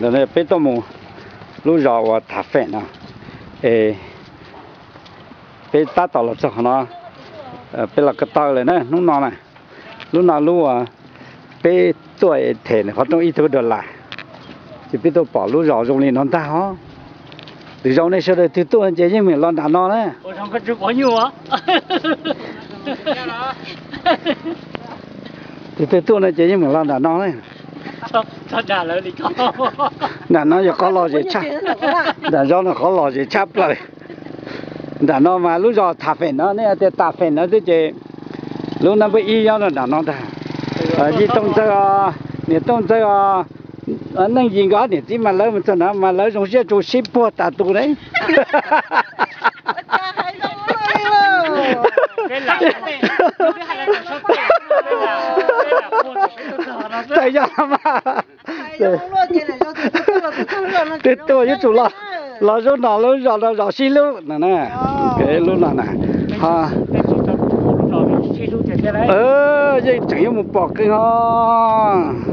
Ntawm no peb tuaj mus lub zos uas Tham Feem no, es peb tab tom los txog qhov no, peb los ko taw lawm na hnub no na. Lub no lub uas peb tuaj them qhov rooj ib tug dollar, ces peb tuaj pom lub zos zoo li no ntag os. Lwm zaus nej sawv daws twg tuaj ces yeej meem los nram no na. Tus twg tuaj no ces yeej meem los nram no na. Nram no yog qhov lom zem tshaj, nram zos no qhov lom zem tshaj plaws. Nram no mas lub zos Tham Feem no, nej tias Tham Feem no twb ces lub no npawb ib nyob nram no ntag. Yij Tooj Ntxawg os, niam Tooj Ntxawg os, Neej Yis nkawd ob niam txiv mas lawv mus txog no mas lawv zoo siab tsuas sib puag tas tus ne. Txawm yog mas twb tuaj yuav tsum los, los zaum no lub zos no zos sib hlub no na. Lub no na, yeej tseem yuav mus pom qeej os.